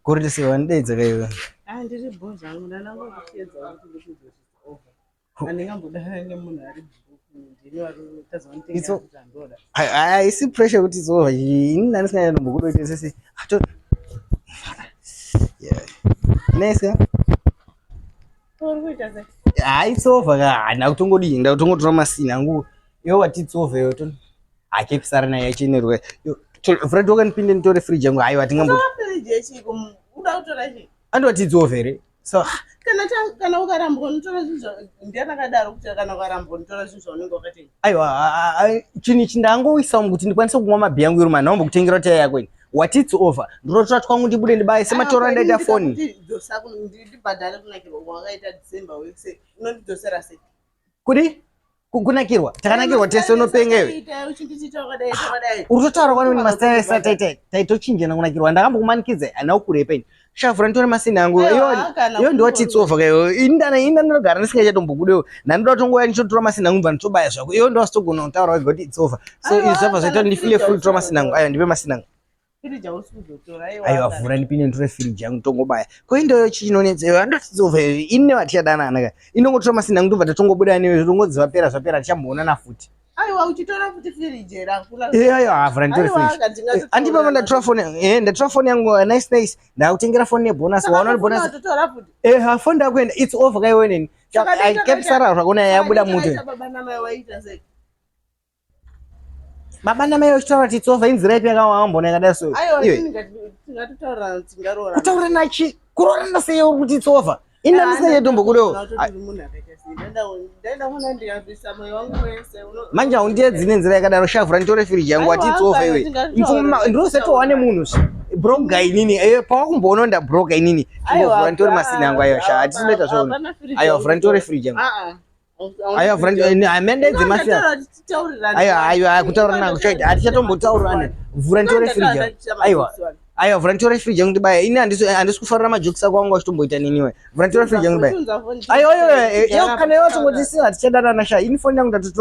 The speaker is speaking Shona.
Kuri tese wandideedza kaiwe. Ah, ndiri bho zvangu, ndanangokuedza kuti ndikuudze kuti it's over. Handingambodanana nemunhu ari broke, ndini vari kutadza It's kunditengera zvandoda. Haisi pressure kuti it's over. Ini ndandisinganyattombokudoita sese. Ato. Yeah. Nice ka? Uri kuita sei? Ah, it's over ka. Ndakutongodii, ndakutongotora masini angu. Iwe wati it's over iwe to. Akepisara naye achinerwa. Yo, Fred wakanipinde nditore fridge yangu. Aiwa tingambo. Utora firiji yechiko, uda kutora chii? Andoti it's over here. So, Kana ukarambwa unotora zvinhu ndiani akadaro kuti kana ukarambwa unotora zvinhu zvaunenge wakatenga? Aiwa, chinhu ichi ndangoisa kuti ndikwanise kumwa mabhiya angu iruma ndambokutengera taya yako ini. Wati it's over. Ndinotora twangu ndibude ndibaye sematoro andaita foni. Ndidzosa ndibhadhare kunakirwa kwawakaita December wese. Unondidzosera sei? Kudi? Kunakirwa. Takanakirwa tese, unopenga iwe. Ita uchindichiita wakadai wakadai. Uri kutotaura kwani kuti masitaya taita taitochinjana kunakirwa. Ndakambokumanikidza handina kukurepa ini. Shavhura nditore masini angu. Aiwa, Iyo kana iyo ndiwati it's over kaiwe. Ini ndana ini ndinogara ndisingachatombokudewo. Ndandoda kutongouya ndichotora masini angu bva nditobaya zvako. Iyo ndowasitogona kutaura wega kuti it's over. So Aiwa, izvi zvabva zvaita kana kuti ndifile firiji free kutora masini angu. Aiwa, ndipe masini angu. Firiji hausi kuzotora, aiwa. Aiwa, vhura ndipinde nditore firiji yangu tongobaya. Ko indoyo chichinonetsa iwe? Andoti it's over ini nevatichadanana ka. Inongotora masini angu ndobva tatongobuda newe, tongoziva pera zvapera, tichamboonana futi. Aiwa, uchitora futi firiji here? Hakuna. Aiwa, vhura nditore Aiwa, firiji. ndingatotora. Andipa ndatora foni, ndatora foni yangu, nice nice. Ndakutengera foni nebonus, waona bonus. Unototora futi. Ha, foni ndakuenda, it's over kaiwe neni. Saka dai Kepisara zvakona yabuda Saka muto. dai baba namai waita sei? Baba namai vachitaura kuti it's over, inzira ipi yakawambona yakadai so? Aiwa, Iwe. ini tingatotaurana, tingaroorana. Kutaura nachi kuroorana sei uri kuti it's over? Ini ndandisingachaitombokudewo. Ndingatoti munhu akaita sei? Ndaenda kuona ndikabvisa moyo wangu wese. Manje haundiedzi nenzira yakadaro. Shavhura nditore firiji yangu, wati Aiwa, it's over kana iwe. tingatotaura, Ndinosetwa nemunhu zve. Broga inini, pawakumboona ndabroga inini. Aiwa, Vhura nditore masini angu, aiwa sha, hatinoita zvaona. hapana firiji Aiwa, vhura nditore yaunotora. firiji yangu. Ah, ah. Aiwa, vhura hamende dzemafia. Aiwa, aiwa, kutaura nako chaita hatichatombotaurirana. Vhura nditore firiji yangu. Aiwa. Aiwa, vhura nditore firiji yangu ndibaya. Ini handisi kufarira majokes ako angu achitomboita niniwe. Vhura nditore firiji yangu ndibaya. Aiwa, aiwa, iyo kana iwe watongoti hatichadanana sha, ini foni yangu ndatotora.